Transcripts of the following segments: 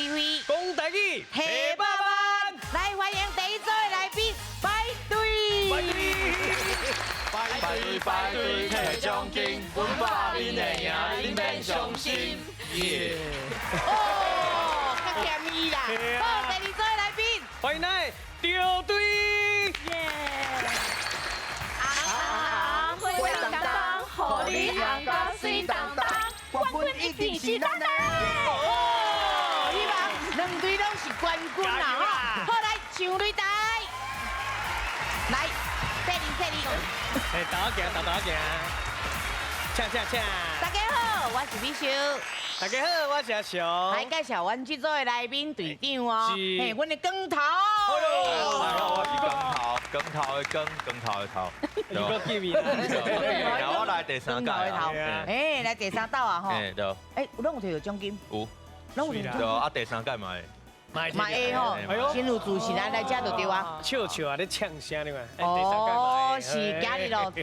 智慧，講台語，提100萬，來歡迎第一組的來賓排隊。排隊，排隊排隊提獎金，阮百面會贏，恁免傷心。耶！哦，較甜蜜啦。嘿啊。好，第二組的來賓，歡迎來掉隊。啊，火當當，予你紅甲媠當當，冠軍一定是咱的。哦，希望兩隊攏是冠軍啦吼。好，來上擂台，來，這裡這裡。哎，打行，打打行，請請請。大家好，我是美秀。大家好，我是阿雄。來介紹阮這組的來賓隊長哦，是嘿，阮的光頭。大家好，我是光頭，光頭的光，光頭的頭。你閣記名啦？我來第三屆啊。哎，來第三道啊吼。哎，對。哎，攏有提著獎金？有。攏有提。對啊，第三屆嘛會。嘛會吼，真有自信啊，來這就對啊。笑笑啊，咧唱聲你看。哦，是今日咯，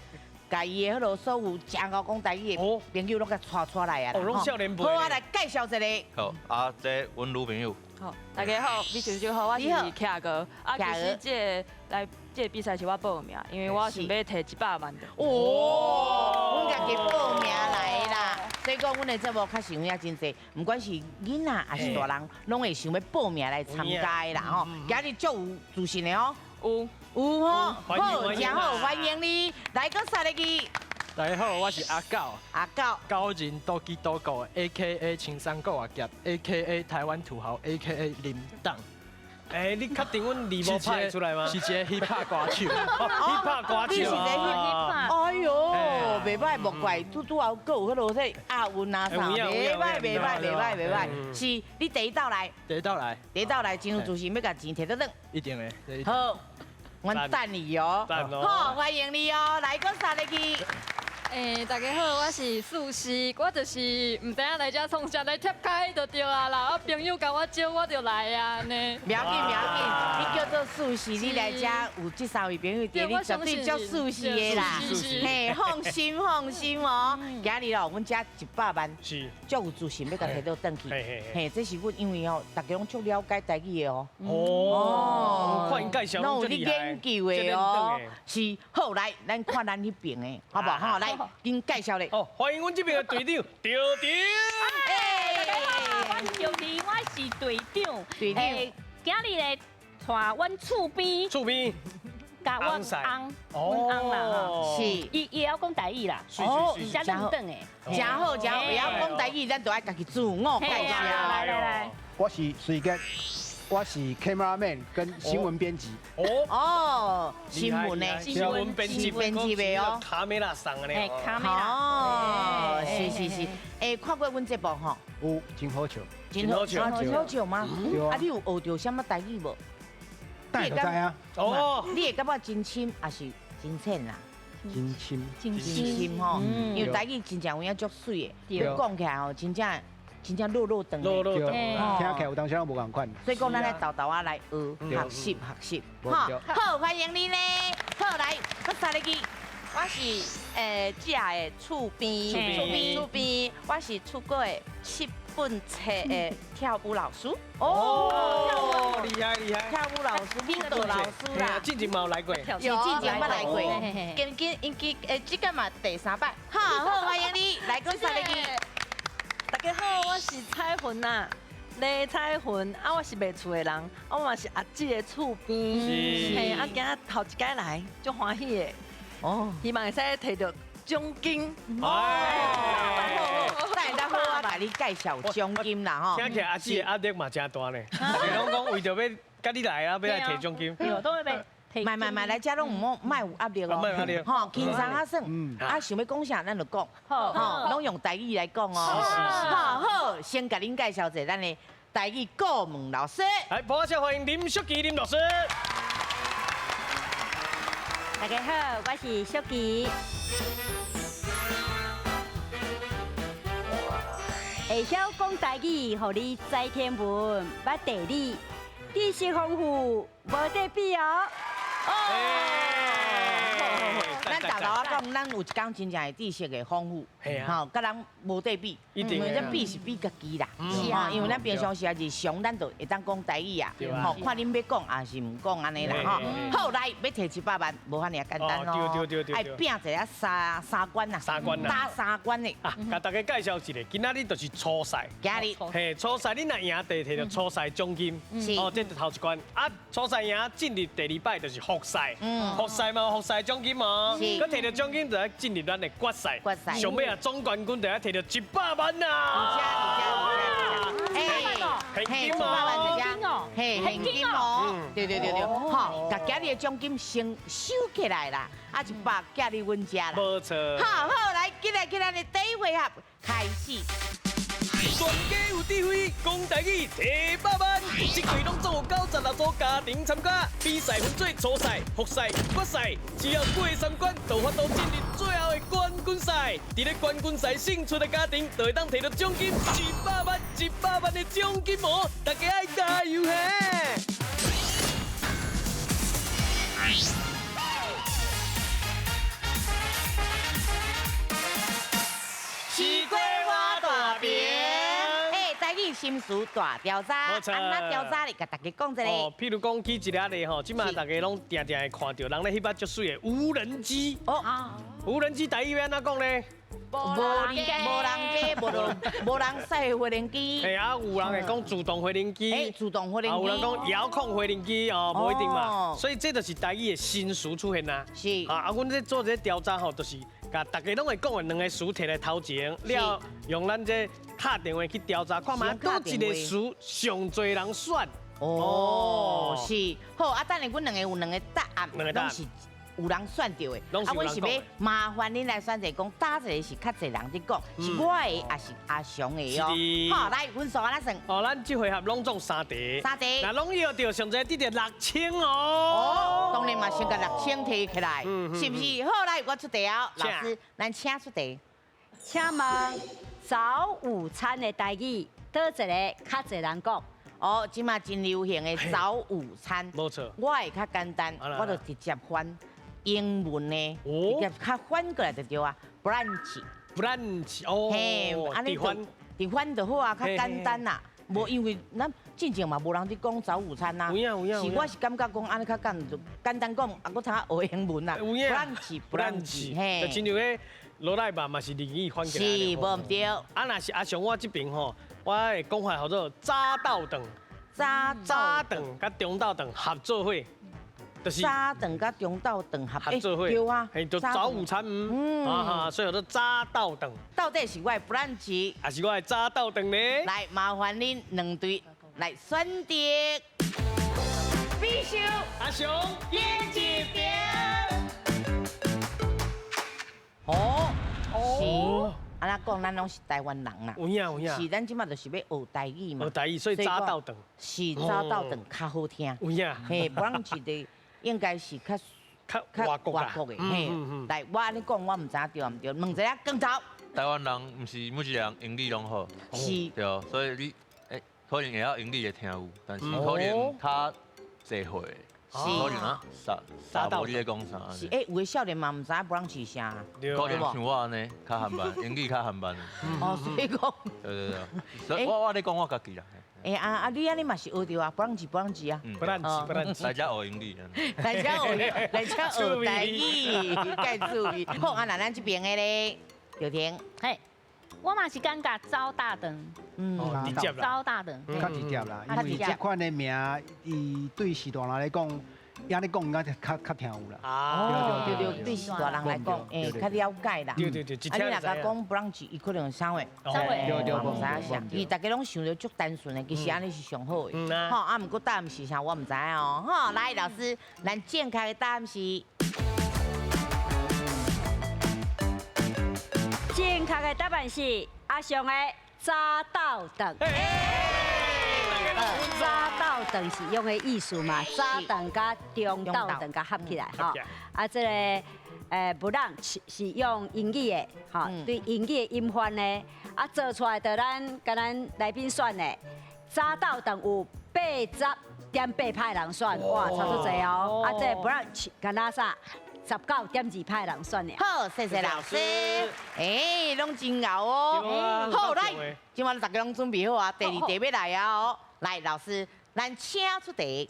共伊的彼个所有誠𠢕講台語的朋友攏共帶出來啊。哦，攏少年輩。好啊，來介紹一個。好，啊，這阮女朋友。好，大家好，美秀姐好，我是徛哥。啊，其實這个來這个比賽是我報名，因為我想欲提100萬的。哦，阮家己報名來啦，所以講阮的節目確實有影真濟，不管是囡仔還是大人，攏會想欲報名來參加的啦吼。今日足有自信的哦。有有吼，好，真好，歡迎你來閣三个字。大家好，我是阿狗。阿狗。高人多基多狗，A.K.A 青山狗阿俠，A.K.A 台灣土豪，A.K.A 林當。哎，你確定阮字幕拍出來嗎？是一個 hip hop 歌手。 hip hop 歌手。你是一個 hip hop。哎喲，袂歹，莫怪，拄拄好閣有彼个說押韻啊啥，袂歹，袂歹，袂歹，袂歹。是你第一道來。第一道來。第一道來，真有自信，欲共錢提倒轉。一定的。好，阮等你哦。好，歡迎你哦，來閣三个字。欸，大家好，我是素詩，我就是毋知影來遮創啥，來貼開就對啊啦。我朋友共我招，我就來啊呢。不要緊，不要緊，你叫做素詩，你來遮有這三位朋友佇，你絕對足素詩的啦。嘿，放心放心哦，今日哦，阮遮100萬，是足有自信欲共提倒轉去。嘿，這是阮因為哦，大家攏足了解台語的哦。哦，看𪜶介紹攏有咧研究的哦。是，好來，咱看咱彼邊的，好無好？來。緊介紹咧。哦，歡迎阮這邊的隊長趙婷。哎，大家好，我是趙婷，我是隊長。隊長。今日咧帶阮厝邊。厝邊。佮阮翁，阮翁啦吼。是。伊會曉講台語啦。哦，真認真的。真好，真好，會曉講台語，咱就愛家己自我介紹。來來來。我是隨傑。我是 camera man 跟新聞編輯。哦哦，新聞的，新聞編輯，編輯的哦。卡梅拉送的。卡梅拉。哦，是是是，欸，看過阮節目吼？有，真好笑。真好笑，真好笑嗎？啊，你有學著啥物台語無？你會知啊？哦，你會感覺真深抑是真淺啦？真深，真深吼，因為台語真正有影足媠的，講起來吼，真正。真正落落長，落落長，聽起來有當時攏無仝款。所以講，咱來沓沓仔來學學習學習。好，好，歡迎你呢。好，來，閣三个字。我是這的厝邊，厝邊，厝邊，我是出過七本冊的跳舞老師。哦，厲害厲害！跳舞老師、舞蹈老師啦。之前嘛有來過，是之前捌來過。今今應該這個嘛第三擺。好，好，歡迎你，來閣三个字。大家好，我是彩雲啊，李彩雲啊，我是賣厝的人，啊，我嘛是阿姊的厝邊，嘿，啊，今仔頭一擺來，足歡喜的，哦，希望會使提著獎金。哦，等下好啊，共你介紹獎金啦吼。聽起來阿姊的壓力嘛誠大呢，大家攏講為著欲佮你來啊，欲來提獎金。對，都會被。莫莫莫，來遮攏毋好莫有壓力哦，吼，輕鬆啊耍，啊想欲講啥咱就講，吼，攏用台語來講哦。好好，先共恁介紹一下咱的台語顧問老師。來，拍掌歡迎林淑琪林老師。大家好，我是淑琪。會曉講台語，予你知天文、捌地理，知識豐富，無得比哦。咱咱豆豆仔講，咱有一工真正會知識的豐富，吼，佮人無得比，因為這比是比家己啦，是啊，因為咱平常時啊日常，咱就會當講台語啊，吼，看恁欲講抑是毋講按呢啦，吼。好，來欲提100萬，無遐爾簡單哦，愛拚一下三關啊，三關啊，打三關的。啊，共大家介紹一下，今仔日就是初賽，今日，嘿，初賽你若贏就提著初賽獎金，哦，這就頭一關。啊，初賽贏進入第二擺就是複賽，複賽嘛，複賽獎金哦，閣提著獎金就愛進入咱的決賽，決賽，上尾啊總冠軍就愛提著100萬啊！嘿，現金哦，嘿，現金哦，對對對對，好，共今日的獎金先收起來啦，啊100寄佇阮遮啦，無錯。好好來，進來去咱的第一回合開始。全家有智慧，講台語提百萬，這季攏總有96組家庭參加，比賽分做初賽、複賽、決賽，只要過三關，就有法度進入最後的冠軍賽。佇咧冠軍賽勝出的家庭，就會當提著獎金100萬、100萬的獎金哦！大家愛加油嘿！西瓜我大饼。心事大調查，按怎調查咧？共大家講一下。哦，譬如講舉一個例吼，這馬大家攏定定會看著人咧翕啊足媠的無人機。哦，無人機台語欲按怎講咧？無人機，無人機，無人駛的飛行機。嘿啊，有人會講自動飛行機。欸，自動飛行機。有人講遙控飛行機哦，無一定嘛。所以這就是台語的新詞出現啦。是。啊，阮咧做這個調查吼，就是共大家攏會講的兩個詞提來頭前，了用咱這敲電話去調查，看覓佗一個詞上濟人選。哦，是。好，啊，等下阮兩个有兩個答案，攏是有人選著的。啊，阮是欲麻煩恁來選擇，講佗一个是較濟人佇講，是我的抑是阿雄的哦。好，來，阮數按怎算？哦，咱這回合攏總三題。三題。若攏搖著，上濟得著6000哦。哦，當然嘛，先共6000提起來，是毋是？好，來，我出題哦，老師，咱請出題。請問早午餐的台語，佗一个較濟人講？哦，這馬真流行的早午餐。無錯。我會較簡單，我就直接翻英文的，直接較翻過來就對啊。Brunch。 Brunch 哦。嘿，按呢就直翻就好啊，較簡單啦。無因為咱進前嘛無人佇講早午餐啊。有影有影。是我是感覺講按呢較簡簡單講，啊，閣通學英文啦。Brunch brunch，嘿。就親像彼羅內吧嘛是日語翻過來。是，無毋對。啊，若是阿雄我這邊吼，我的講法號做早晝頓。早頓佮中晝頓合做伙，就是早頓佮中晝頓合做伙，對啊，嘿，就早午餐，啊哈，所以叫做早晝頓。到底是我的 brunch，抑是我的早晝頓呢？來，麻煩恁兩隊來選擇。必須阿雄贏一邊。哦，是。按怎講，咱攏是台灣人啦。有影有影。是，咱這馬就是欲學台語嘛。學台語，所以早晝頓。是早晝頓較好聽。有影。嘿，brunch 的應該是較較外國的。嘿，來，我按呢講，我毋知對毋對。問一下光頭。台灣人毋是每一個人英語攏好。是。對，所以你可能會曉英語會聽有，但是可能較濟歲。是，可能啊，啥無你咧講啥？是，欸，有的少年嘛毋知影 brunch 啥，可能像我按呢，較含慢，英語較含慢。哦，所以講。對對對，所以我咧講我家己啦。欸啊啊！你按呢嘛是學著啊，brunch brunch 啊， brunch brunch，來遮學英語。來遮學，來遮學台語，蓋注意。好，啊，那咱這邊的咧，劉婷。嘿，我嘛是感覺早大頓，直接啦，早大頓，較直接啦，因為這款的名，伊對序大人來講，按呢講應該較較聽有啦。哦，對對，對序大人來講，會較了解啦。對對對，啊，你若共講 brunch，伊可能啥話？啥話？對對，毋知影啥。伊大家攏想著足單純的，其實按呢是上好的。吼，啊，毋過答案是啥，我毋知哦。吼，來，老師，咱正確的答案是。正確的答案是阿雄的早晝頓。早晝頓是用的意思嘛？早頓佮中晝頓佮合起來吼。啊，這個brunch 是用英語的，吼，對英語的音翻呢，啊，做出來就咱共咱來賓選的早晝頓有80.8%人選，哇，差足濟哦。啊，這個 brunch 敢若啥？十19.2%人选的。好，謝謝老師。欸，攏真𠢕哦。好，來，這擺大家攏準備好啊，第二題欲來啊哦。來，老師，咱請出題。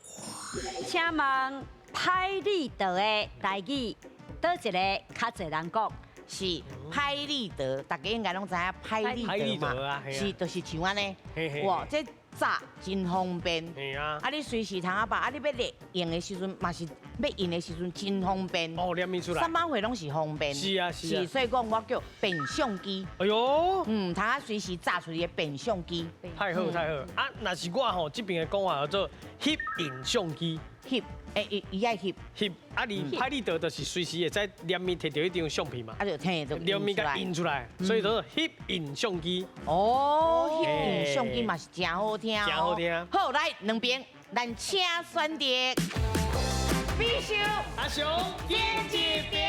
請問拍立得的台語，佗一个較濟人講？是拍立得，大家應該攏知影拍立得嘛，是，就是像按呢。哇，這炸真方便。啊，你隨時通啊把，啊，你欲咧用的時陣嘛是欲印的時陣真方便。哦，連面出來。啥物貨攏是方便。是啊是啊。是，所以講我叫便相機。哎喲。嗯，通啊隨時炸出來的便相機。太好太好。啊，若是我吼這邊的講法叫做翕影相機。翕。欸，伊伊愛翕翕，啊！你拍立得就是隨時會使連面摕著彼張相片嘛，啊就聽就連面共印出來，所以叫做翕影相機。哦，翕影相機嘛是真好聽，真好聽。好，來兩邊，咱請選擇。必須阿雄贏一邊。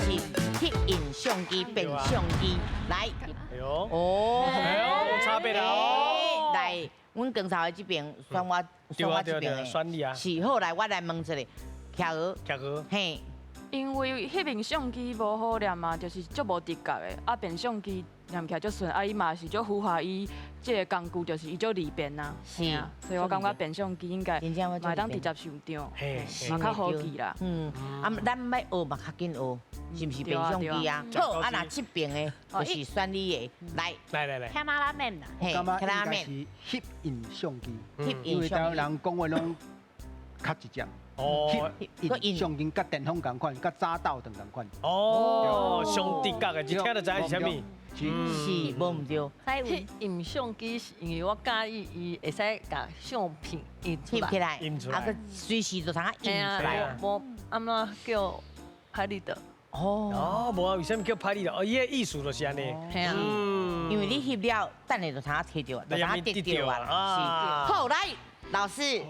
是翕影相機變相機，來。哎喲，哦，哎喲，有差別啦哦。來。阮剛才這邊選我，選我這邊的，選你啊！是，好來，我來問一下，徛鵝，徛鵝，嘿，因為翕影相機無好念嘛，就是足無直覺的，啊，變相機念起來足順，啊，伊嘛是足符合伊這个工具，就是伊足利便啊，是啊，所以我感覺變相機應該嘛會當直接收張，嘛較好記啦。嗯，啊，咱欲學嘛較緊學，是毋是變相機啊？好，啊，若這邊的，就是選你的，來，來來來，卡馬拉面啦，嘿，我感覺應該是翕影相機，因為台灣人講話攏較直接。哦，翕影相機佮電風仝款，佮早斗頓仝款。哦，上直覺的，一聽就知是啥物。是，無毋對。翕影相機是因為我佮意伊會使共相片印出來，印出來，啊，閣隨時就通印出來。無，按怎叫拍立得？哦，哦，無啊，為啥物叫拍立得？哦，伊的意思就是按呢。嘿啊，因為你翕了，等下就通提著，就通得著啊。是。好，來，老師，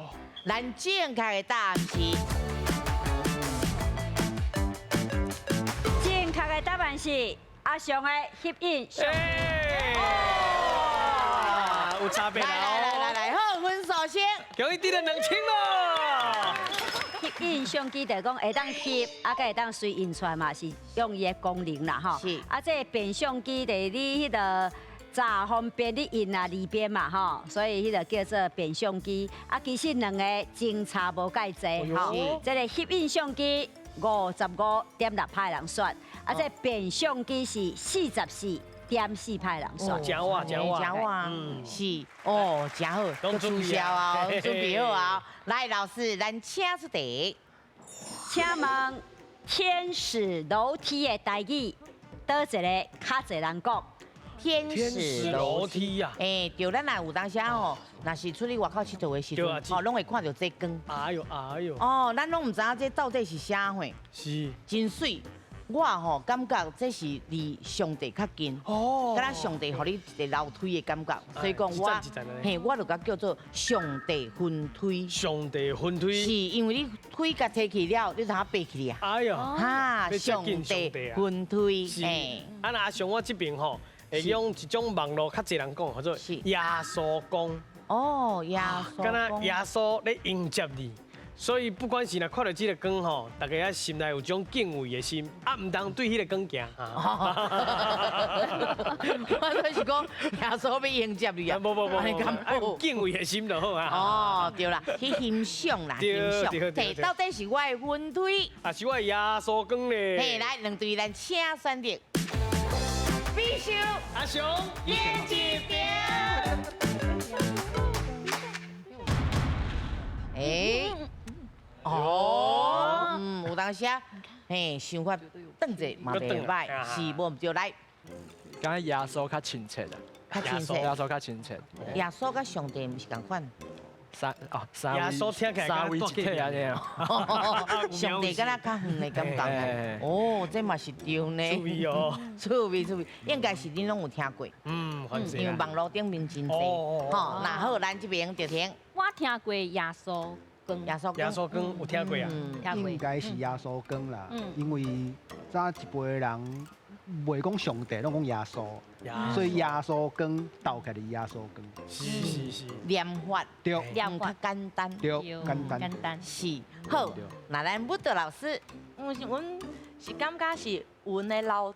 咱正確的答案是。正確的答案是阿雄的翕影相機。有差別來來來來來，好，分數先。恭喜得了2000咯。翕影相機就講會當翕，啊，閣會當隨印出來嘛，是用伊的功能啦，吼。是。啊，這個變相機就是你彼个早方便你印啊，利便嘛，吼，所以彼个叫做變相機。啊，其實兩个真差無介濟，吼。這个翕影相機55.6%人選，啊，這變相機是44.4%人選。真好，真好，真好，是哦，真好，都取消啊，準備好啊。來，老師，咱請出題。請問天使樓梯的台語，佗一个較濟人講？天使樓梯啊！欸，對，咱若有當時吼，若是出去外口𨑨迌的時陣，吼，攏會看著這光。哎喲哎喲！哦，咱攏毋知影這到底是啥貨。是。真媠。我吼感覺這是離上帝較近，敢若上帝予你一个樓梯的感覺，所以講我，嘿，我就共叫做上帝雲梯。上帝雲梯。是因為你腿共提起了，你就通爬起來啊。哎喲，哈，上帝雲梯。是。啊，若像我這邊吼，會用一種網路較濟人講，叫做耶穌光。哦，耶穌。敢若耶穌咧迎接你。所以不管是若看著這个光吼，大家心內有種敬畏的心，啊，毋通對彼个光行。我就是講耶穌欲迎接你啊！無無無，有敬畏的心就好啊。哦，對啦，去欣賞啦，欣賞。對，到底是我的雲梯，還是我的耶穌光咧？嘿，來，兩隊咱請選擇。必須阿雄贏一邊。欸。哦，嗯，有當時啊，嘿，想法轉者嘛袂䆀，是無毋對來。感覺耶穌較親切啊，較親切，耶穌較親切。耶穌佮上帝毋是仝款。三耶穌聽起來三位一體按呢。上帝敢若較遠的感覺。哦，這嘛是對呢。趣味哦，趣味趣味，應該是恁攏有聽過。嗯，因為網路頂面真濟。吼，那好，咱這邊就聽。我聽過耶穌。耶穌耶穌光有聽過啊？應該是耶穌光啦，因為早一輩人袂讲上帝，拢讲耶稣，所以耶稣光斗起来耶稣光。是是是。念法对，念较简单，对，简单。简单。是好，那咱舞蹈老师，阮是感觉是云的楼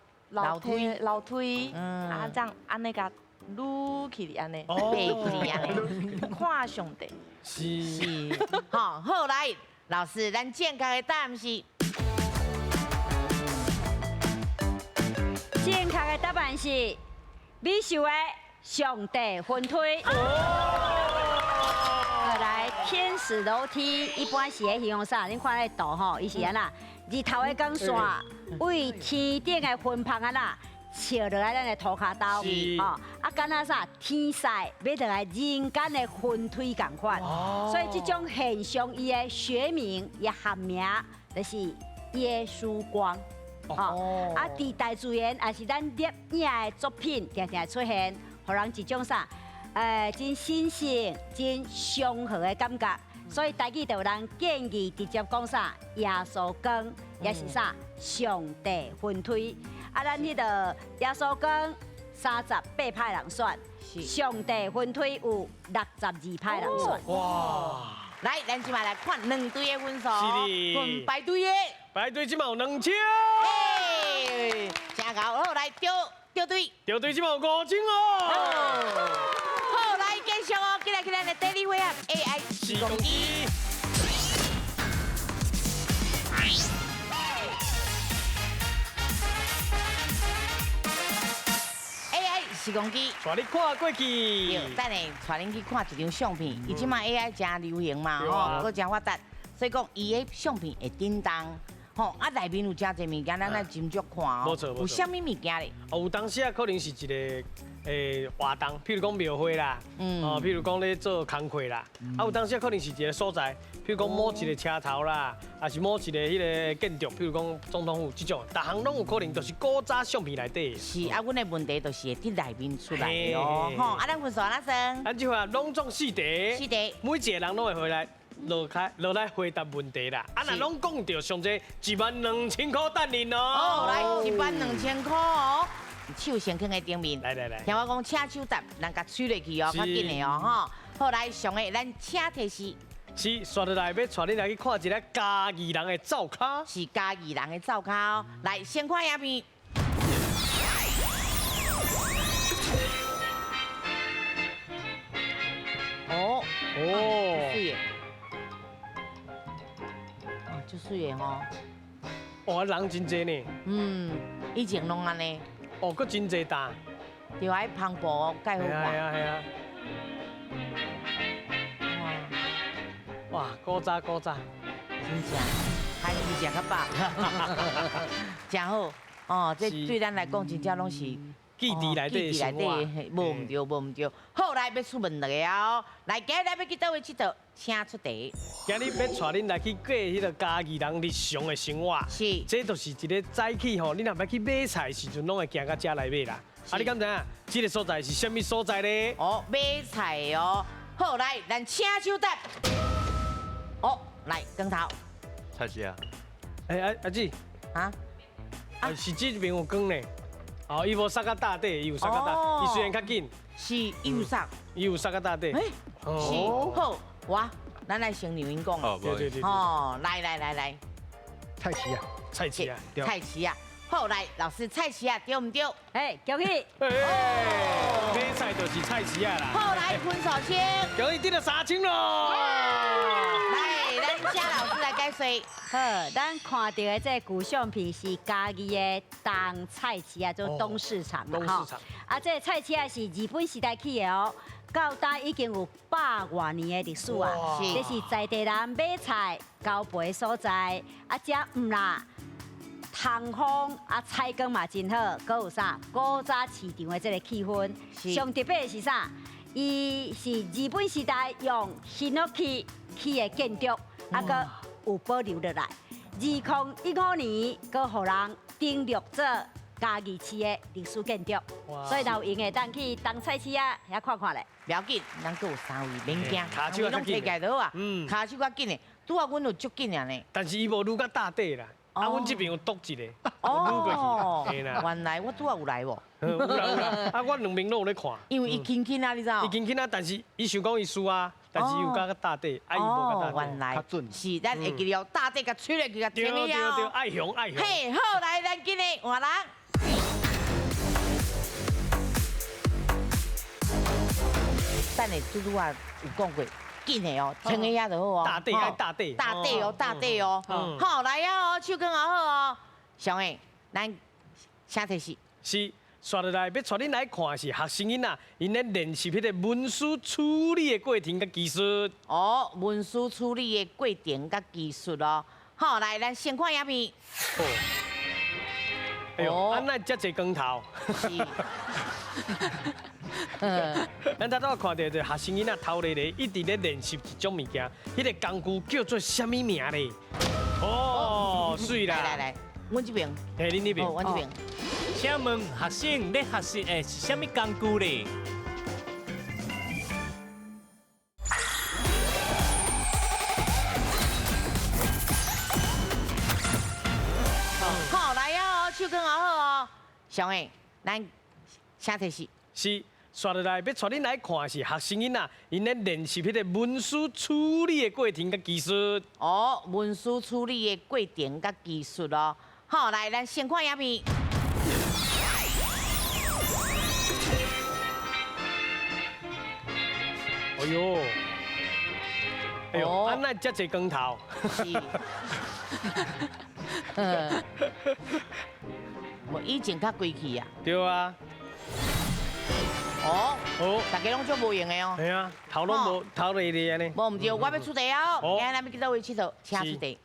梯楼梯，啊，这样按呢共撸起来按呢，爬起来按呢，看上帝。是是，好，好来，老师，咱正确的答案是。正确的答案是美秀的上帝云梯。来，天使楼梯一般是咧形容啥？恁看那图吼，伊是按怎？日头的光线为天顶的云帆按怎照落来咱的涂跤兜，吼啊，敢若啥天使欲落来人间的云梯仝款。所以这种现象，伊的学名、伊的学名就是耶稣光。哦，啊，伫大自然也是咱摄影的作品，定定会出现，予人一种啥，真神圣、真祥和的感觉。所以台语就有人建议直接讲啥，耶稣光，也是啥，上帝云梯。啊，咱彼个耶稣光38派人选，上帝云梯有62派人选。哇！来，咱这马来看两队的分数，分排队的。排队这马有2000。哎，真𠢕，好来，钓队。钓队这马有5000哦。好，来继续哦，进来去咱的第二回合 AI 时光机。AI 时光机，带你看过去。等下带恁去看一张相片，伊这马 AI 真流行嘛，吼，阁真发达，所以讲伊的相片会叮当。吼，啊，内面有真济物件，咱爱斟酌看哦。无错，有啥物物件咧？哦，有当时啊，可能是一个活动，譬如讲庙会啦，哦，譬如讲咧做工课啦，啊，有当时啊，可能是一个所在，譬如讲某一个车头啦，还是某一个彼个建筑，譬如讲总统府这种，逐项拢有可能，就是古早相片内底。是啊，阮的问题就是会伫内面出来的哦。吼，啊，咱分数按怎算？咱这回拢总四题，四题，每一个人拢会回来。落开落来回答问题啦！啊，若拢讲著，上济12000块等恁哦。哦，来12000块哦，手先囥在顶面。来来来，听我讲，请手答，人共吹落去哦，较紧的哦，吼。好，来上个，咱请提示。是，刷落来欲带恁来去看一个嘉义人的灶跤。是嘉义人的灶跤哦。来，先看影片。哦哦，水的。足水的吼，哇，人真济呢。嗯，以前拢按呢。哦，阁真济担。对啊，彼帆布盖好看。系啊系啊。哇，哇，古早古早。真正，还是食较饱。真好，哦，这对咱来讲，真正拢是。记忆内底，记忆内底，无毋对，无毋对。好，来欲出问题啊！哦，来，今日欲去佗位𨑨迌？请出题。今日欲带恁来去过彼个嘉义人日常的生活。是。这就是一个早起吼，你若欲去买菜的时阵，拢会行到遮来买啦。啊，你敢知影？这个所在是啥物所在咧？哦，买菜哦。好，来，咱请手答。哦，来，光头。菜市啊。欸，阿姊。啊？啊，是这边有光呢。哦，伊无杀到大底，伊有杀到大，伊虽然较紧，是伊有杀，伊有杀到大底。欸，是好，我，咱来先让𪜶讲。哦，对对对。哦，来来来来，菜市啊，菜市啊，菜市啊，好，来，老师，菜市啊，对毋对？哎，恭喜！哎，买菜就是菜市啊啦。好，来，分数先。恭喜得了3000咯。来，咱谢老师来解说。好，咱看到的这个旧相片是嘉义的东菜市啊，做东市场嘛，东市场。啊，这个菜市啊是日本时代起的哦，到今已经有100外年的历史啊。这是在地人买菜交陪的所在。啊，这毋啦，通风啊，采光嘛真好，阁有啥古早市场的这个气氛。上特别的是啥？伊是日本时代用ヒノキ起的建筑，啊，阁有保留落来。2015年，阁予人登录做嘉义市的历史建筑。所以若有闲的，当去东菜市啊遐看看咧。不要紧，咱阁有3位，免惊，跤手拢提起来就好啊。跤手较紧的，拄仔阮有足紧的呢。但是伊无撸到大底啦。啊，阮這邊有篤一個，哦愈過去，原來我拄仔有來無？有啦有啦，啊，我兩邊攏有咧看。因為伊輕輕啊，你知無？伊輕輕啊，但是伊想講伊輸啊，但是伊有佮大底，啊伊無佮大底。原來是咱會記得大底共吹落去，共停對對對，愛雄愛雄。嘿，好，來，咱今日換人。等下拄拄仔有講過，緊的哦，停一下就好哦。大底愛大底。大底哦，大底哦。好，來啊哦，手捲好哦。小燕，咱請提示。是，煞落來欲帶恁來看是學生囡仔，𪜶咧練習彼个文書處理的過程佮技術。哦，文書處理的過程佮技術哦。好，來，咱先看影片。好。哎呦，啊，哪會遮濟光頭？是。咱頭拄看著一个學生囡仔頭咧咧，一直咧練習一種物件，彼个工具叫做啥物名咧？哦，媠啦！來來來，阮這邊。嘿，恁那邊。哦，阮這邊。請問學生咧學習的是啥物工具咧？好，來哦，手捲好哦。小燕，咱請提示。是，煞落來欲帶恁來看是學生囡仔，𪜶咧練習彼个文書處理的過程佮技術。哦，文書處理的過程佮技術哦。好，來，咱先看影片。哎呦，哎呦，啊，哪會遮濟光頭？是。無以前較規氣啊。對啊。哦，大家攏足無閒的哦。係啊，頭攏無頭咧咧按呢。無毋對，我欲出題哦。今日咱欲去佗位𨑨迌？請出題。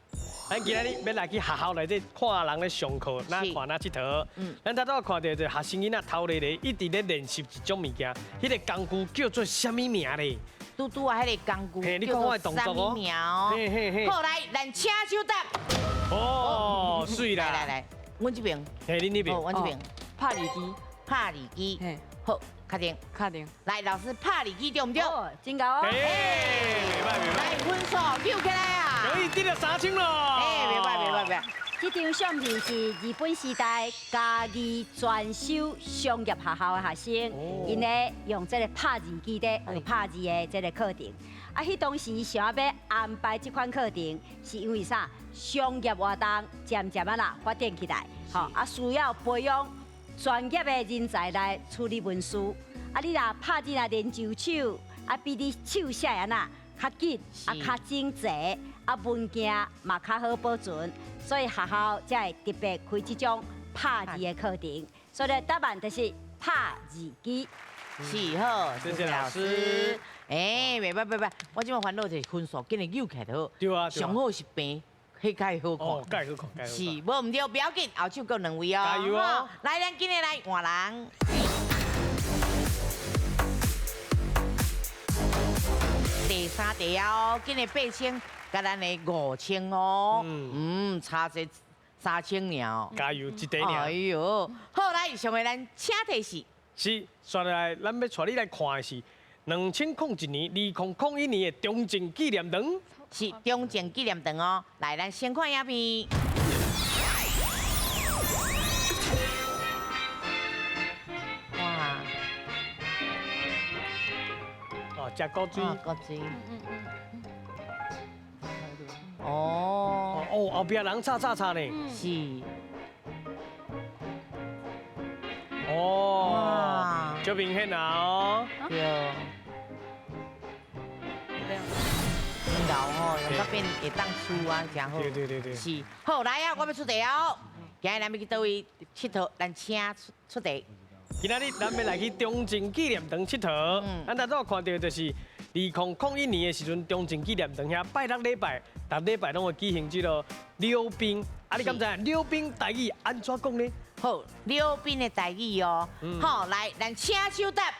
咱今仔日欲來去學校內底看人咧上課，哪看哪𨑨迌。咱頭拄看著一个學生囡仔頭咧咧，一直咧練習一種物件，彼个工具叫做啥物名咧？拄拄仔彼个工具叫做啥物名哦？好，來，咱請手答。哦，媠啦！來來來，阮這邊。嘿，恁那邊。哦，阮這邊。拍字機。拍字機。好，確定。確定。來，老師，拍字機對毋對？真𠢕哦。哎，袂歹袂歹。來，分數扭起來啊！可以得了3000咯。哎，袂歹袂歹袂歹。這張相片是日本時代嘉義專修商業學校的學生，𪜶咧用這个拍字機咧學拍字的這个課程。啊，彼當時想欲安排這款課程，是因為啥？商業活動漸漸仔啦發展起來，吼啊需要培養專業的人才來處理文書。啊，你若拍字若練就手，啊比你手寫按怎較緊，啊較整齊，啊文件嘛較好保存，所以學校才會特別開這種拍字的課程。所以答案就是拍字機。是好，謝謝老師。哎，袂歹袂歹，我這擺煩惱就是分數緊扭起來就好。對啊，上好是平，彼較會好看。哦，較會好看。是，無毋對，不要緊，後手閣兩位哦。加油哦！來，咱今日來換人。第三題哦，今日8000，佮咱的5000哦。嗯，差這3000爾哦。加油，一題爾。哎喲，好，來，上個咱請提示。是，煞落來，咱欲帶你來看的是2001年、2001年的中正紀念堂。是中正紀念堂哦。來，咱先看影片。哇！哦，食古錐。古錐。哦。哦，後壁人吵吵吵呢。是。哦，足明顯啊！哦。對。真𠢕吼，用到變會當輸啊，真好。對對對對。是，好，來啊，我欲出題哦。今日咱欲去佗位𨑨迌？咱請出題。今仔日咱欲來去中正紀念堂𨑨迌。咱頭拄看著就是2001年的時陣，中正紀念堂遐拜六禮拜，逐禮拜攏會舉行這个溜冰。啊，你敢知影溜冰台語按怎講呢？好，溜冰的台語哦。好，來，咱請手答。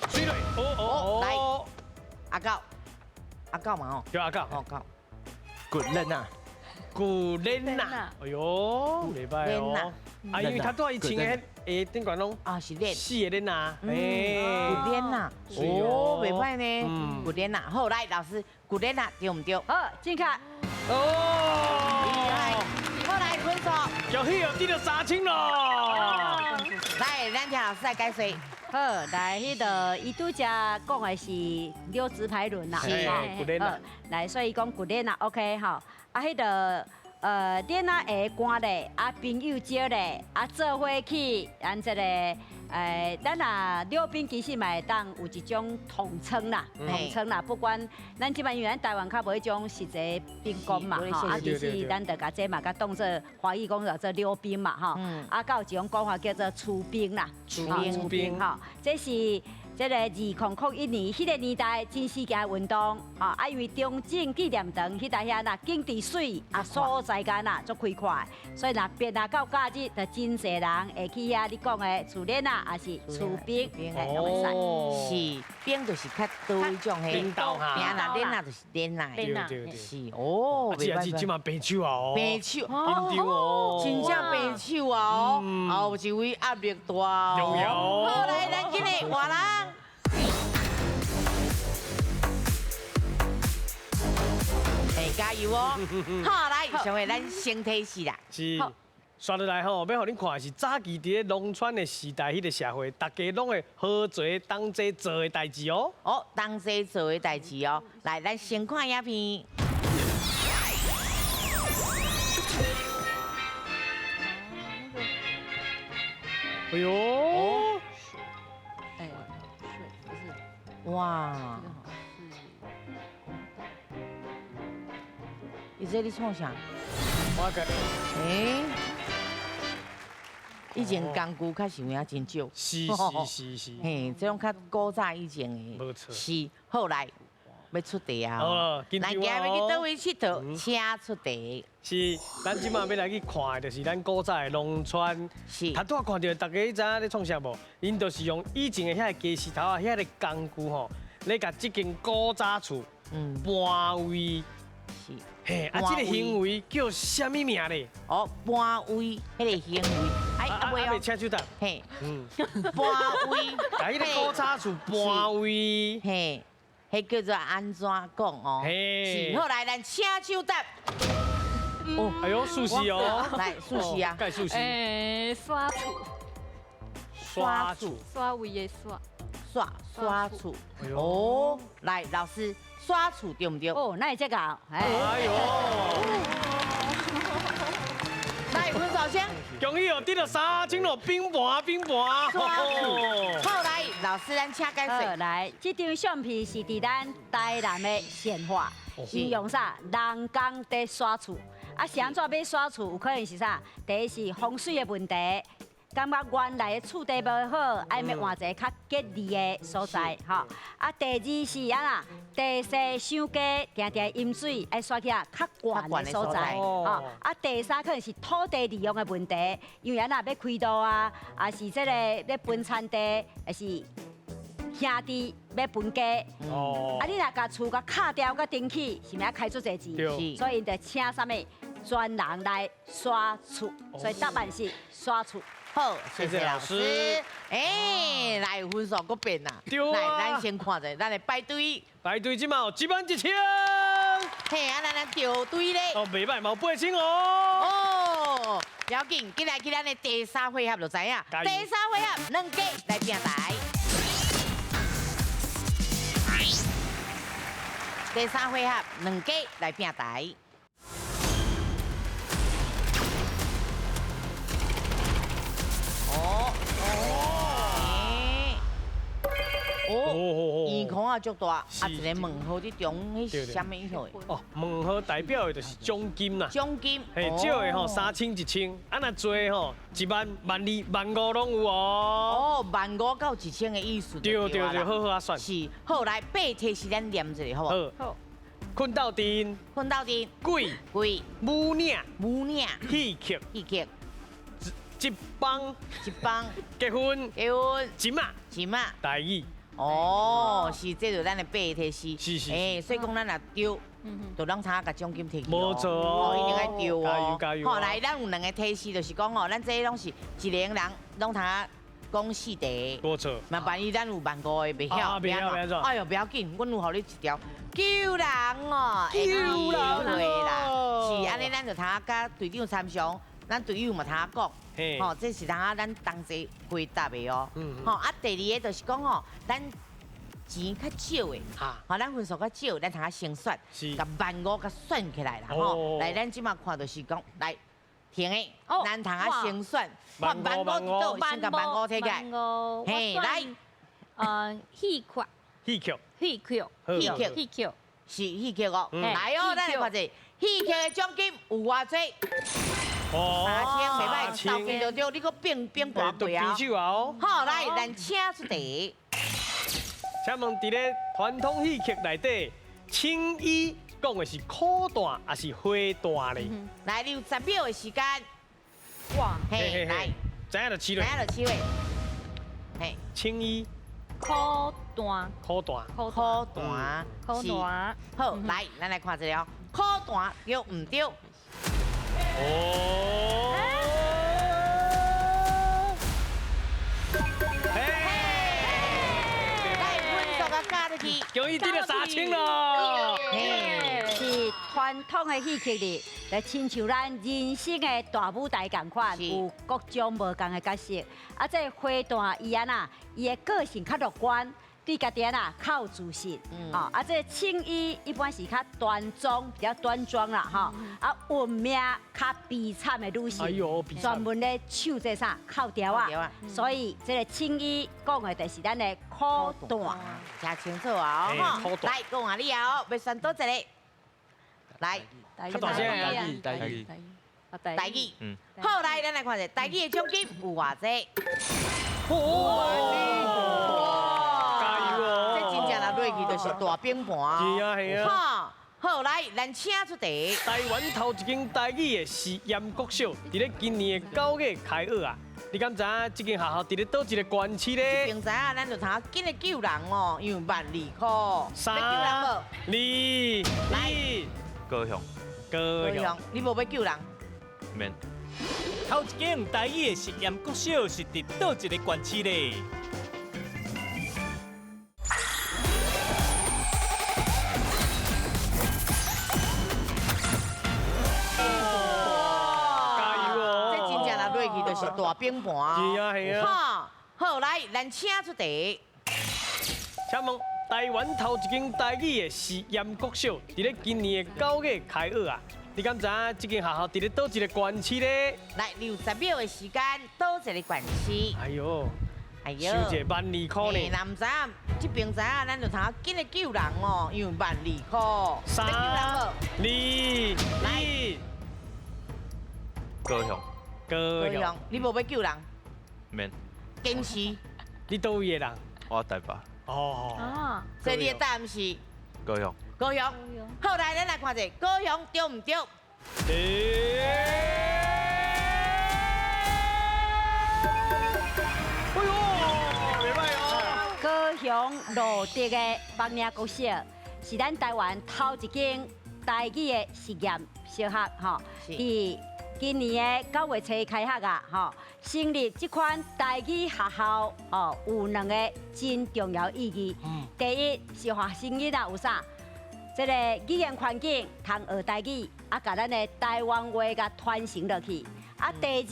水落，哦哦，來，阿狗，阿狗嘛吼。叫阿狗。阿狗。骨链啊，骨链啊，哎喲，袂歹哦。啊，因為他拄仔伊穿的鞋頂懸攏啊是鏈，四个鏈啊，骨鏈啊，哦，袂歹呢，骨鏈啊，好，來老師，骨鏈啊，對毋對？好，正確。哦，厲害。好，來，分数。恭喜哦，得著3000咯。来，咱听老师来解说。好，来，彼个伊拄才讲的是溜直排轮啦，是，骨链啦。来，所以讲骨链啦，OK 吼。啊，彼个链仔会关咧，啊，朋友招咧，啊，做伙去，咱这个，咱若溜冰其实嘛会当有一种统称啦，统称啦，不管咱这摆因为咱台湾较无彼种实际兵工嘛，吼，啊，其实咱就共这嘛共当做华语讲叫做溜冰嘛，吼，啊，阁有一种讲法叫做出兵啦，出兵，吼，这是这个2001年彼个年代真时行的运动，吼，啊，因为中正纪念堂彼搭遐啦景致媠啊，所在间啦足开阔，所以若变啊到假日，就真济人会去遐你讲的厝链啊，抑是出冰，拢会使。是冰就是较多彼种嘿，冰刀哈，冰啦，链仔就是链仔，是哦。是啊是，这嘛平手啊哦，平手，紧张哦，真正平手啊哦，后一位压力大哦。好，来，咱今日换人。哎，加油哦！好，来，上位咱先提示啦。是，刷落来吼，欲予恁看的是早期伫咧农村的时代，彼个社会，大家拢会合作同齐做的代志哦。哦，同齐做的代志哦。来，咱先看影片。哎呦！哎，不是，哇！伊这咧创啥？我个，哎，以前工具较是有影真少。是是是是。嘿，这种较古早以前的。无错。是，后来欲出题啊！哦，来，今日欲去佗位𨑨迌，请出题。是，咱这马欲来去看的，就是咱古早的农村。是。头拄仔看著，大家知影咧创啥无？𪜶就是用以前的遐个鸡丝头仔，遐个工具吼，咧共这间古早厝搬位。是。嘿，啊，这个行为叫啥物名咧？哦，搬位，彼个行为，哎，阿未哦，请手答。嘿，搬位，共彼个古早厝搬位，嘿，彼叫做按怎讲哦？是，好，来，咱请手答。哦，哎呦，熟悉哦，来，熟悉啊，盖熟悉。哎，刷厝，刷厝，刷位的刷，刷刷厝。哦，来，老师。刷厝对毋对？哦，那会这个？哎呦！来，分数先。恭喜哦，得著3000咯，冰盘冰盘。刷厝。好，来，老师，咱请解释。来，这张相片是伫咱台南的善化，是用啥人工伫刷厝。啊，是按怎欲刷厝？有可能是啥？第一是风水的问题。感觉原来的厝地无好，爱欲换一个较吉利的所在，吼。啊，第二是按怎，地势伤低，定定淹水，爱刷去啊较悬的所在，吼。啊，第三可能是土地利用的问题，因为按怎欲开路啊，抑是这个欲分田地，抑是兄弟欲分家。啊，你若共厝共敲掉，佮重起，是毋是爱开足济钱？所以𪜶就请啥物专人来刷厝，所以答案是刷厝。好，谢谢老师。哎，来分数阁变啦。来，咱先看者，咱来排队。排队这马有1万1千。嘿，啊，咱咱掉队咧。哦，袂䆀，嘛有8000哦。哦，不要紧，紧来去咱的第三回合就知影。第三回合，两家来拼台。第三回合，两家来拼台。哦哦，圆孔啊足大，啊一个问号伫中，彼是啥物意思？哦，问号代表的就是奖金啦。奖金，嘿，少的吼3000、1000，啊若济吼1万、1.2万、1.5万拢有哦。哦，1.5万到1000的意思。对对对，好好啊算。是，好来，八题是咱念一下，好无？好。困斗阵。困斗阵。鬼。鬼。母岭。母岭。戏曲。戏曲。一帮。一帮。结婚。结婚。钱仔。钱仔。台语。哦，是，这就咱的八提示。是是。哎，所以讲咱若丢，就拢通共奖金提去。无错哦，一定爱丢哦。加油加油。好，来，咱有两个提示，就是讲哦，咱这拢是一个人拢通讲四题。无错。麻烦伊，咱有万五个袂晓，袂晓，袂晓。哎哟，不要紧，阮有予你一条救人哦，救人啦，是按呢，咱就通佮队长参详，咱队友嘛通讲，吼，这是通咱同齐回答的哦。吼，啊，第二个就是讲吼，咱钱较少的，吼，咱分数较少，咱通先选，共万五共选起来啦，吼。来，咱这马看就是讲，来，停的，咱通先选，万五佇佗，先共万五提起来，嘿，来，戏曲，戏曲，戏曲，戏曲，戏曲，是戏曲哦。来哦，咱来看者，戏曲的奖金有偌济？3000，袂歹，投金就对，你阁变变大倍啊！好，来，咱请出题。请问伫咧传统戏曲内底，青衣讲的是苦旦还是花旦咧？来，你有10秒的时间。哇，嘿，来，知影就试落。知影就试落。嘿，青衣。苦旦。苦旦。苦旦。苦旦。好，来，咱来看一下哦，苦旦对毋对？哦。恭喜得了3000咯！是传统的戏曲里，来亲像咱人生的大舞台仝款，有各种无仝的角色。啊，这花旦伊按怎，伊的个性较乐观，对家己按怎较有自信。哦，啊，这青衣一般是较端庄，比较端庄啦，吼。啊，运命较悲惨的女性，专门咧唱这啥哭调仔。所以这个青衣讲的就是咱的苦旦。真清楚啊！吼，来讲下你啊，欲选佗一个？来，较大声，台语，台语，台语。好，来，咱来看一下台语的奖金有偌济？哇！加油哦！这真正若落去就是大饼盘。是啊，是啊。好，好，来，咱请出题。台湾头一间台语的实验国小，伫咧今年的9月开学啊。你敢知影这间学校伫咧佗一个县市咧？这边知影，咱就通紧来救人哦，因为万二块。 3、2、1，高雄。高雄，你无欲救人？免。头一间台语的实验国小是伫佗一个县市咧？就是大饼盘。是啊，是啊。好，来，咱请出题。请问台湾头一间台语的实验国小，伫咧今年的9月开学啊？你敢知影这间学校伫咧佗一个县市咧？来，你有10秒的时间，佗一个县市。哎呦，哎呦，收一万2块呢。若毋知影，这边知影，咱就通紧来救人哦，因为万2块。 3、2、1，高雄。高雄，你无欲救人？免。坚持。你佗位的人？我台北。哦。啊。所以你的答案是？高雄。高雄。好，来，咱来看一下，高雄对毋对？哎呦，袂歹哦。高雄罗德的北领国小，是咱台湾头一间台语的实验小学，吼。伫今年的9月初开学啊，吼，成立这款台语学校，哦，有两个真重要意义。第一是学生囡仔有啥？这个语言环境通学台语，啊，共咱的台湾话共传承落去。啊，第二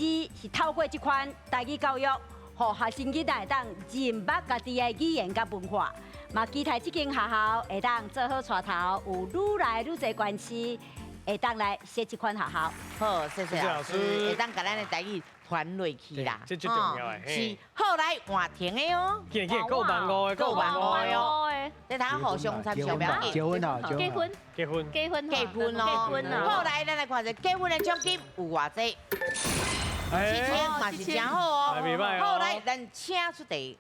是透过这款台语教育，予学生囡仔会当认捌家己的语言佮文化。嘛，期待这间学校会当做好带头，有愈来愈济县市会当来设这款学校。好，谢谢老师，会当共咱的台语传落去啦，这最重要的。是，好，来换停的哦。紧紧，够万五的，够万五的哦。你通互相参详，不要紧。结婚啊，结婚，结婚，结婚，结婚哦。结婚啊。好，来，咱来看一下结婚的奖金有偌济？7000嘛是真好哦。好，来，咱请出题。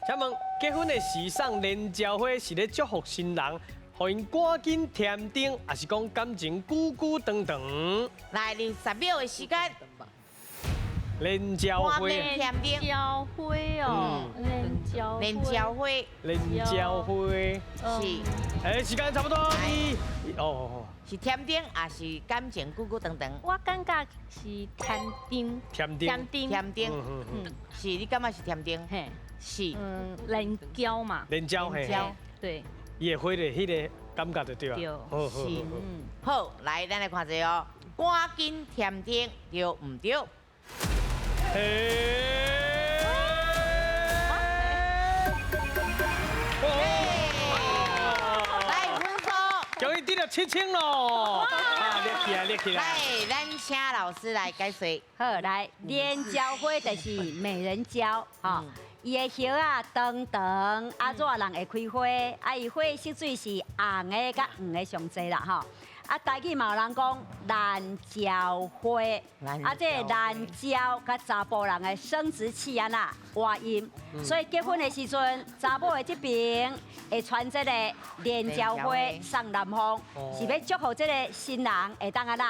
请问结婚的时送莲椒花是咧祝福新人，予𪜶赶紧添丁，还是讲感情久久长长？来，你有10秒的时间。蓮椒花。甜丁。椒花哦，蓮椒。蓮椒花。蓮椒花。是。哎，時間差不多。哦。是甜丁，還是感情久久長長？我感覺是甜丁。甜丁。甜丁。甜丁。嗯。是，你感覺是甜丁？嘿。是。嗯，蓮椒嘛。蓮椒嘿。對。伊會花的彼個感覺就對啊。對。是。好，來，咱來看一下哦，趕緊添丁，對毋對？來，分數。終於得了7000咯！啊，立起來，立起來。來，咱請老師來解說。好，來，蓮椒花就是美人蕉，吼。伊的葉仔長長，啊熱人會開花，啊伊花色水是紅的佮黃的上濟啦吼。啊，台語嘛有人講蘭椒花，啊這個蘭椒佮查埔人的生殖器按怎倚音，所以結婚的時陣，查某的這邊會傳這個蓮椒花送男方，是欲祝福這個新人會當按怎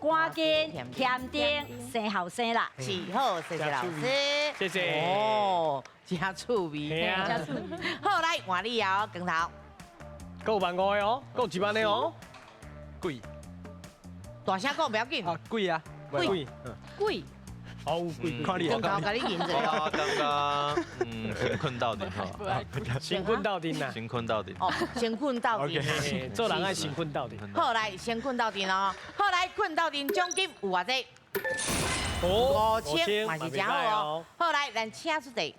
趕緊添丁生後生啦。是，好，謝謝老師，謝謝。哦，真趣味，真趣味。好，來換你哦，光頭。夠1萬5的哦，夠1萬的哦。貴。大聲講不要緊。啊，貴啊，貴，貴。哦，貴。看你光頭共你認一下。我感覺，先睏鬥陣好。先睏鬥陣啦。先睏鬥陣。哦，先睏鬥陣。做人愛先睏鬥陣。好，來，先睏鬥陣哦。好，來，睏鬥陣獎金有偌濟？5000，嘛是真好哦。好，來，咱請出題。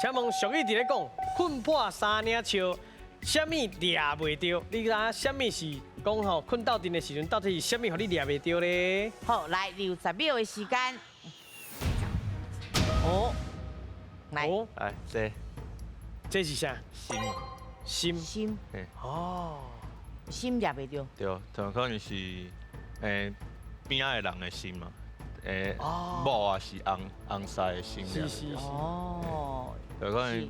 請問俗語佇咧講，睏破三領笑，啥物掠袂著？你知影啥物是講吼？睏鬥陣的時陣，到底是啥物予你掠袂著咧？好，來，你有10秒的時間。哦，來，來，這這是啥？心，心，心，哦，心掠袂著。對，就可能是邊仔的人的心嘛，某啊是翁翁婿的心。是是是。哦。就可能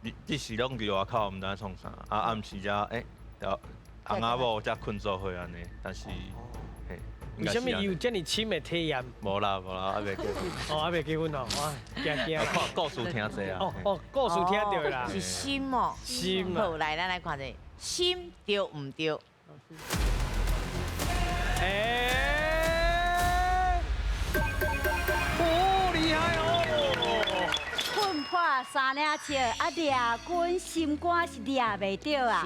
你是攏佇外口，毋知創啥，啊暗時才翁仔某才睏做伙按呢，但是，嘿，為啥物伊有遮爾深的體驗？無啦無啦，還袂結婚。哦，還袂結婚哦，哇，驚驚。看故事聽濟啊。哦哦，故事聽著啦。是心哦。心。好，來，咱來看者，心對毋對？哦，厲害哦！睏破三領笑，啊掠阮心肝是掠袂著啊！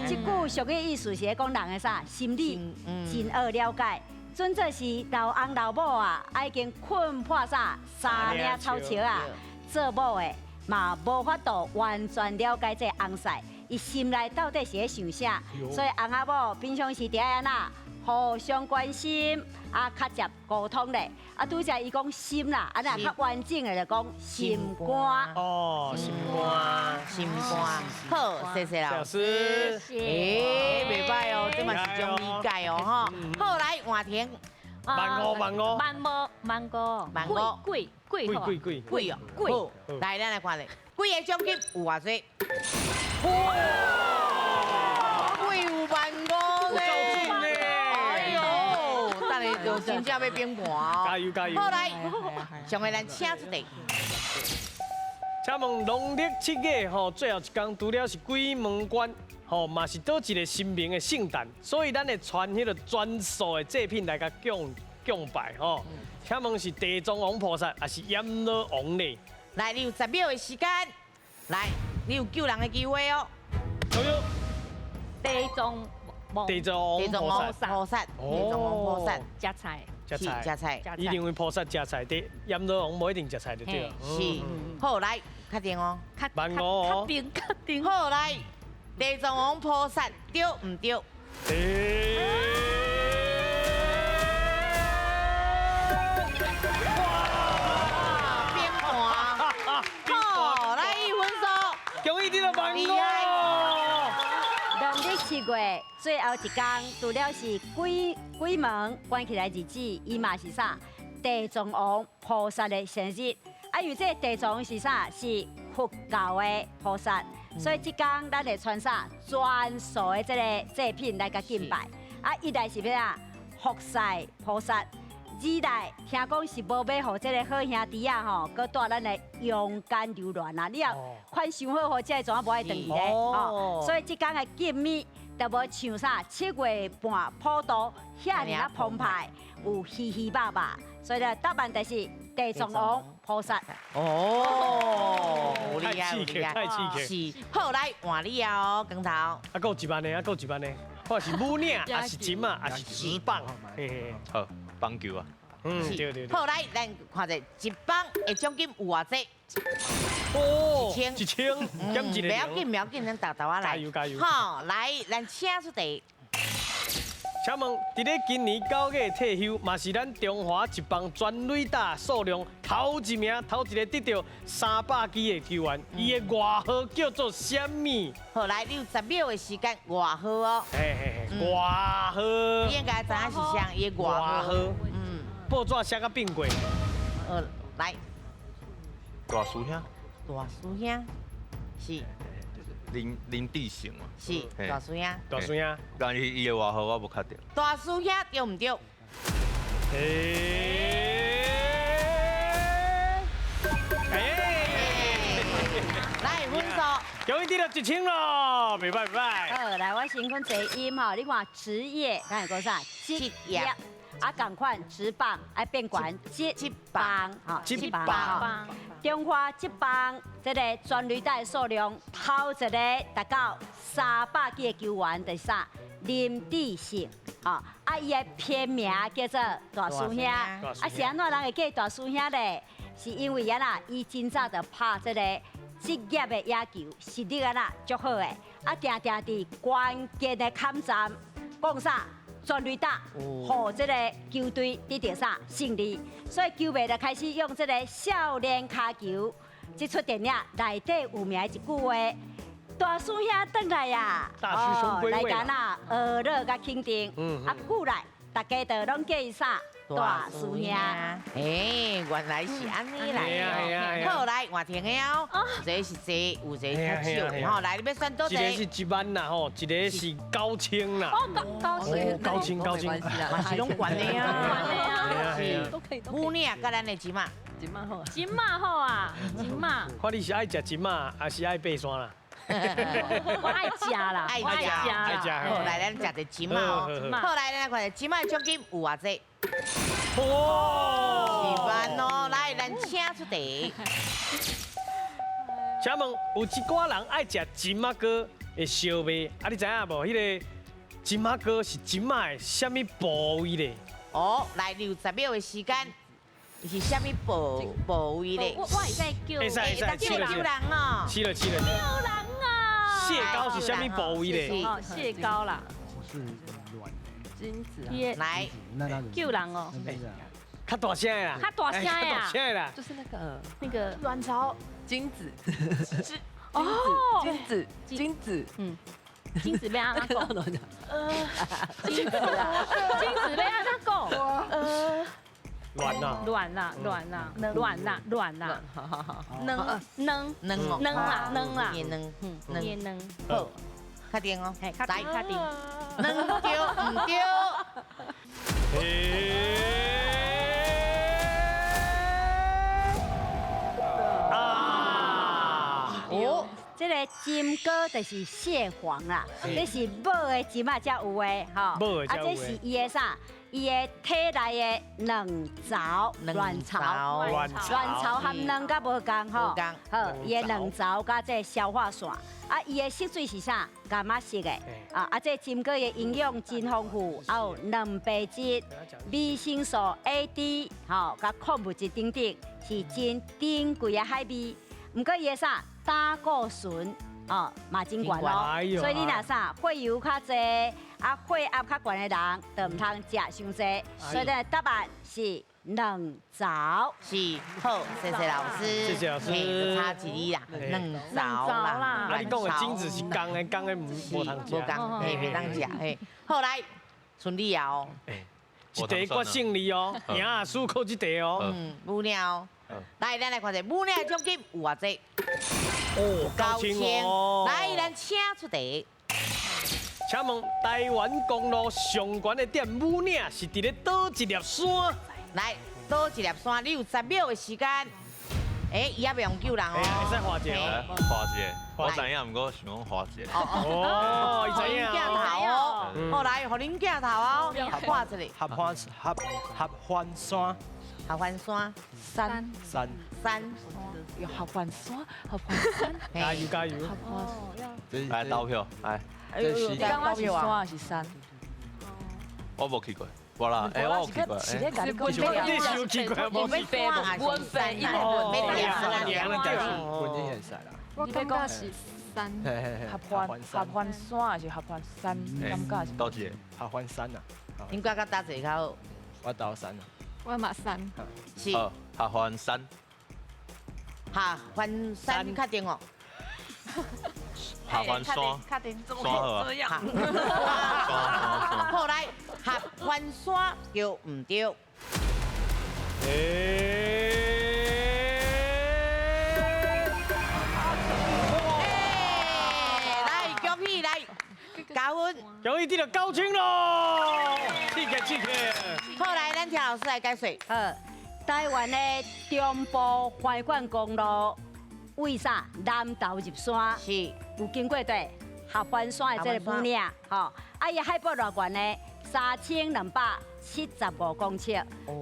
這句俗語意思是咧講人的啥心理真惡了解，準做是老翁老某啊，已經睏破啥三領草笑啊，做某的嘛無法度完全了解這翁婿，伊心內到底是咧想啥，所以翁仔某平常時著愛按怎互相關心，啊，較捷溝通咧。啊，拄才伊講心啦，啊，若較完整的就講心肝。哦，心肝，心肝。好，謝謝老師。欸，袂歹哦，這嘛是種理解哦，吼。好，來換停。萬五，萬五。萬五，萬五，萬五。貴貴貴貴貴哦，貴。來，咱來看咧，幾个獎金有偌濟？哇！貴有15000咧。就真正欲崩盤哦！加油加油！好來，上個咱請出題。請問農曆7月吼，最後一工除了是鬼門關吼，嘛是佗一個神明的聖誕，所以咱會傳彼個全素的祭品來共供拜吼。請問是地藏王菩薩，還是閻羅王呢？來，你有10秒的時間，來，你有救人的機會哦。加油！地藏。地藏王菩薩，地藏王菩薩，食菜，食菜，食菜，伊認為菩薩食菜，地閻羅王無一定食菜就對了。是，好來，確定哦，萬五哦，確定確定。好來，地藏王菩薩對毋對？哇，變盤，好來，分數，恭喜你了萬五。農曆7月最後一天，除了是鬼門關起來日子，伊嘛是啥？地藏王菩薩的生日。啊，因為這個地藏是啥？是佛教的菩薩，所以這天咱會穿啥？專屬的這個祭品來共敬拜。啊，一來是欲啥？服侍菩薩，二來聽講是無欲予這个好兄弟仔吼，閣蹛咱的陽間流連啊！你若款傷好，予才會怎仔無愛轉去咧？吼，所以這工的禁暝就無像啥七月半普渡遐爾仔澎湃，有魚魚肉肉，所以咧答案就是地藏王菩薩。哦，厲害，厲害，太刺激，是。好，來換你哦，光頭。啊，閣有一萬个，啊，閣有一萬个。看是武嶺，還是金仔，還是職棒？嘿嘿。好，棒球啊。嗯，對對對。好，來，咱看者一棒的獎金有偌濟？哦，一千，一千，減一個。不要緊，不要緊，咱沓沓仔來。加油加油！好，來，咱請出題。請問，佇咧今年9月退休，嘛是咱中華職棒全壘打數量頭一名、頭一个得著300支的球員，伊的外號叫做啥物？好，來，你有10秒的時間，外號哦。嘿嘿嘿，外號。你應該知影是啥？伊的外號。嗯。報紙寫甲變過。來。大師兄。大師兄。是。林志成嘛，是大師兄，大師兄，但是伊的外號我無確定。大師兄對毋對？來分數，恭喜得著1000咯，袂歹袂歹。好，來我先講這音吼，你看職業，咱會講啥？職業。啊，仝款職棒愛變懸職棒，吼，職棒。中華職棒這個全壘打的數量，頭一個達到300支的球員，就是啥？林志勝，吼，啊，伊的片名叫做大師兄，啊，是按怎人會叫伊大師兄咧？是因為啊啦，伊真早就拍這個職業的野球，實力啊啦足好的，啊，定定佇關鍵的坎站講啥？全壘打，予這個球隊得著啥勝利，所以球迷就開始用這個少年跤球。這齣電影內底有名的一句話：大師兄轉來啊，來干啊，學樂佮肯定，啊，久來大家就攏叫伊啥？大師兄。欸，原來是按呢來的。好，來換停的哦。有一個是濟，有一個較少。吼，來，你欲選佗一個？一個是1萬啦，吼，一個是9000啦。哦，9000。9000，9000。嘛是攏懸的啊。是。都可以。母女佮咱的錢嘛。錢仔好。錢仔好啊，錢仔。看你是愛食錢仔，還是愛爬山啦？我愛食啦，愛食，愛食。好，來，咱食一錢仔哦。好，來，咱來看錢仔的獎金有偌濟？哦，1萬哦，來，咱請出題。請問有一寡人愛食芝麻糕會燒賣，啊，你知影無？彼个芝麻糕是芝麻的啥物部位咧？哦，來，你有10秒的時間，是啥物部位咧？我會使叫，會使會使，救人哦，是了是了，救人啊！蟹膏是啥物部位咧？哦，蟹膏啦。是卵。精子啊！來，救人哦！較大聲的啦！較大聲的啦！較大聲的啦！就是那個那個卵巢精子，哦，精子，精子，嗯，精子欲按怎講？精子啊，精子欲按怎講？卵啊！卵啦，卵啦，卵啦，卵啦，好好好，卵卵卵卵啦，卵啦，卵，嗯，卵。好，確定哦，來，確定。卵對毋對？啊！哦，這个金膏就是蟹黃啦，這是母的金仔才有的吼。啊，這是伊的啥？伊的體內的卵巢、卵巢、卵巢含卵佮無仝吼。好，伊的卵巢佮這个消化腺，啊，伊的色水是啥？柑仔色的。啊啊，這金膏的營養真豐富，啊有蛋白質、維生素 A、D，吼，佮礦物質等等，是真珍貴的海味。毋過伊的啥？膽固醇哦，嘛真懸哦，所以你若啥血油較濟，啊血壓較懸的人，就毋通食傷濟。所以咱答案是卵巢。是，好，謝謝老師。謝謝老師。差一字啦，卵巢啦。啊，你講的精子是公的，公的無通食。無仝，嘿，袂當食，嘿。好，來，剩你哦。一題決勝利哦，贏啊輸閣一題哦。嗯，母鳥。來，咱來看者母鳥獎金有偌濟？哦，9000。來，咱請出題。請問台灣公路上懸的點武嶺是佇咧佗一粒山？來，倒一粒山，你有10秒的時間。哎，伊也袂用救人哦。會使畫一個哦。畫一個，我知影，毋過想講畫一個。哦，伊知影。鏡頭哦，好來，予恁鏡頭哦，畫一個。合歡山。合歡山。山。山。山。有合歡山，合歡山。加油加油！來投票，來。你感覺是山還是山？我無去過。無啦，哎，我有去過。是咧，共你講，你是有去過無？阮爸，阮爸，伊本已經會使啦。我感覺是山。合歡合歡山還是合歡山？感覺是。倒一個？合歡山啊。應該較搭一個較好。我投山啊。我嘛山。是。合歡山。合歡山確定哦。合歡山。確定，怎麼可以這樣？好來，合歡山對毋對？來，恭喜來加分，恭喜得到9000咯！刺激刺激！好來，咱聽老師來解說。好，台灣的中部橫貫公路為啥南投入山？是有經過對合歡山的這個武嶺，吼，啊，伊海拔偌懸呢？3275公尺，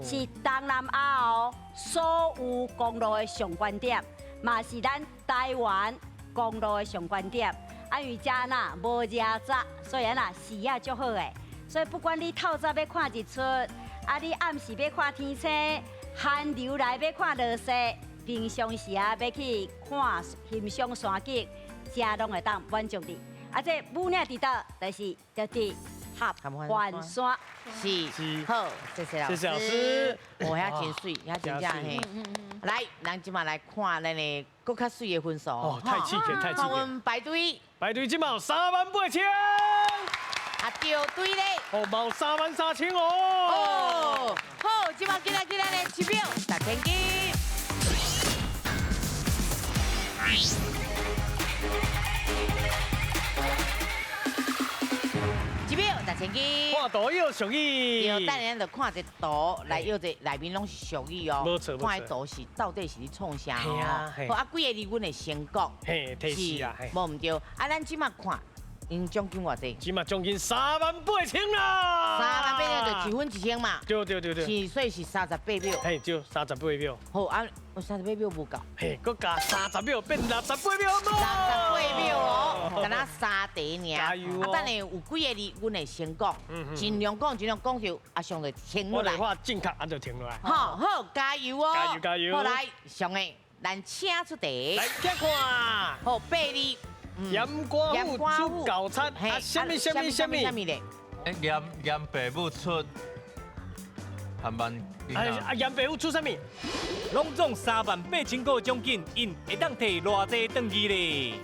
是東南亞哦所有公路的上懸點，嘛是咱台灣公路的上懸點。啊，因為遮呐無熱早，所以啊視野足好的。所以不管你透早欲看日出，啊，你暗時欲看天星，寒流來欲看落雪，平常時啊欲去看欣賞山景，遮攏會當滿足你。啊，這武嶺佇佗，就是就佇合歡山。是，好，謝謝老師。謝謝老師。哦，遐真媠，遐真正嘿。來，咱這馬來看咱的閣較媠的分數。哦，太刺激，太刺激。看阮排隊，排隊這馬有38000。啊，掉隊咧。哦，嘛有33000哦。哦，好，這馬進來進來咧，7秒10千金。7秒10千金。看圖要俗語。對，等下咱就看一個圖，來要這內面攏是俗語哦。無錯無錯。看彼圖是到底是咧創啥哦？好，啊，幾個字阮會先講。嘿，提示啊。無毋對，啊，咱這馬看。𪜶獎金偌濟？這馬獎金38000啦！ 38000就1分1000嘛。對對對對。是，所以是38秒。嘿，對，38秒。好啊，38秒無夠。嘿，閣加30秒，變68秒。68秒哦，敢若3題爾。加油哦！啊，等下有幾個字，阮會先講，盡量講，盡量講著，啊，上就停落來。我來話正確，啊就停落來。好好，加油哦！加油加油！好來，上個，咱請出題。來，請看。好，八字。鹽瓜母出搞餐，啊，啥物啥物啥物？哎，鹽爸母出含萬。啊，鹽爸母出啥物？攏總38000塊獎金，𪜶會當提偌濟轉去咧？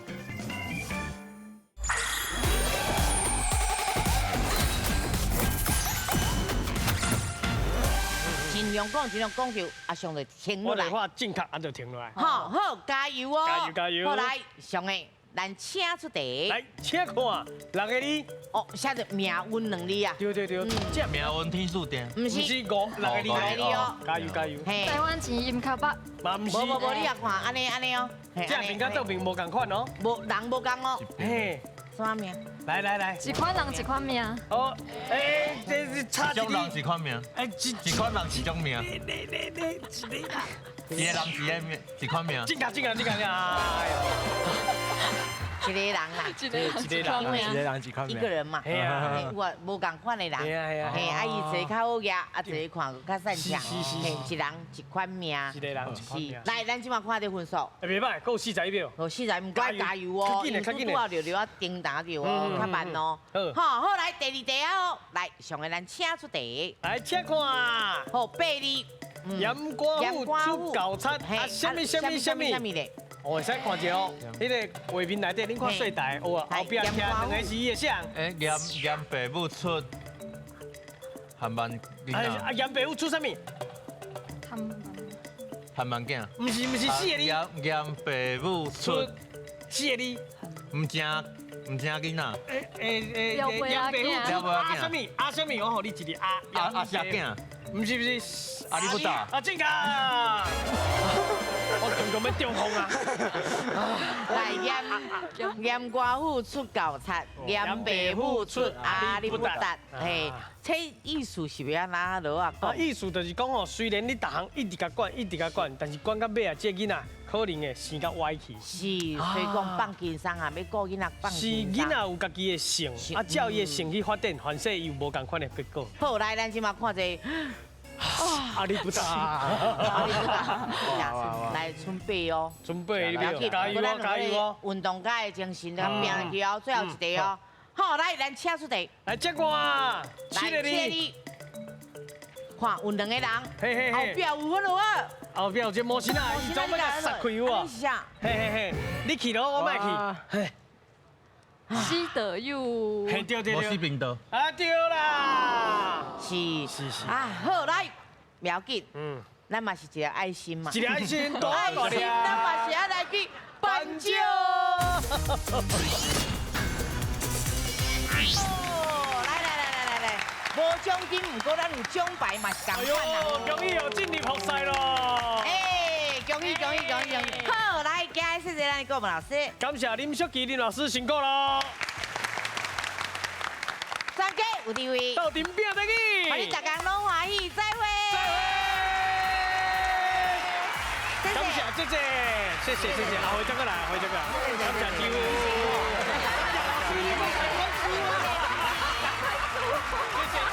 盡量講，盡量講著，啊，上就停落來。我來話正確，啊就停落來。好好，加油哦！加油加油！好來，上個。咱請出題。來，請看6個字。哦，寫著命運2字啊。對對對，這命運天注定。毋是，毋是5、6個字。6個字哦。加油加油。台灣錢淹較北。嘛毋是。無無無，你也看，按呢按呢哦。這面佮倒面無仝款哦。無人無仝哦。嘿。啥名？來來來。一款人一款命。哦，哎，這是差一種人一款命。哎，一款人一種命。你你你一個人一個命，一款命。正確正確正確啊！一個人啦，一個人，一個人一款命，一個人嘛，有啊，無仝款的人，嘿，啊，伊一个較好額，啊，一个看較擅長，嘿，一人一款命，一個人一款命。來，咱這馬看這分數，袂歹，閣有41秒，哦，40，毋該加油哦，因為拄仔溜溜啊，叮當著哦，較慢哦。好，好來第二題啊，來，上個咱請出題，來請看，好，八字，鹽瓜母出搞餐，啊，啥物啥物啥物？哦，會使看一下哦，彼个畫面內底，恁看細台，有啊，後壁徛兩个是伊的啥？哎，鹽爸母出含萬囡仔。啊，鹽爸母出啥物？含萬囝。毋是毋是四個字。鹽爸母出四個字。毋正毋正囡仔。欸，鹽爸母出阿啥物？阿啥物？我予你一个阿。阿啥囝？毋是毋是，阿里不达。啊，正确。我强强欲中风啊！来，严严寡妇出猴贼，严爸母出阿里不达。嘿，这意思是欲按怎落啊？啊，意思就是讲吼，虽然你逐项一直共管，一直共管，但是管到尾啊，这个囡仔可能会生甲歪去。是，所以讲放轻松啊，欲顾囡仔放是囡仔有家己的性，啊，照伊的性去发展，凡势伊有无仝款的结果。好，来，咱这马看这个。阿里不达，阿里不达，来准备哦，准备，加油哦，加油哦！运动家的精神，来拼去哦，最后一题哦。好，来，咱请出题。来，这个，来，七个看有两个人，后壁有分有无？后壁有这魔神仔，伊总欲共杀开有无？嘿嘿嘿，你去咯，我莫去。嘿，死的又，嘿对对对，无死贫道。啊对啦，是是是啊，好来，不要紧，嗯，咱嘛是一个爱心嘛，一个爱心，大爱心，咱嘛是爱来去颁奖。来来来来来来，无奖金，毋过咱有奖牌嘛是仝款啦。恭喜哦，进入复赛咯！哎，恭喜恭喜恭喜恭喜！好，来，今日谢谢咱的顾问老师，感谢林淑琪林老师辛苦咯。专家有地位，斗阵拼得去，欢迎大家拢欢喜，再会。再会。感谢姐姐，谢谢谢谢，阿辉再过来，阿辉再过来，感谢师傅。谢谢。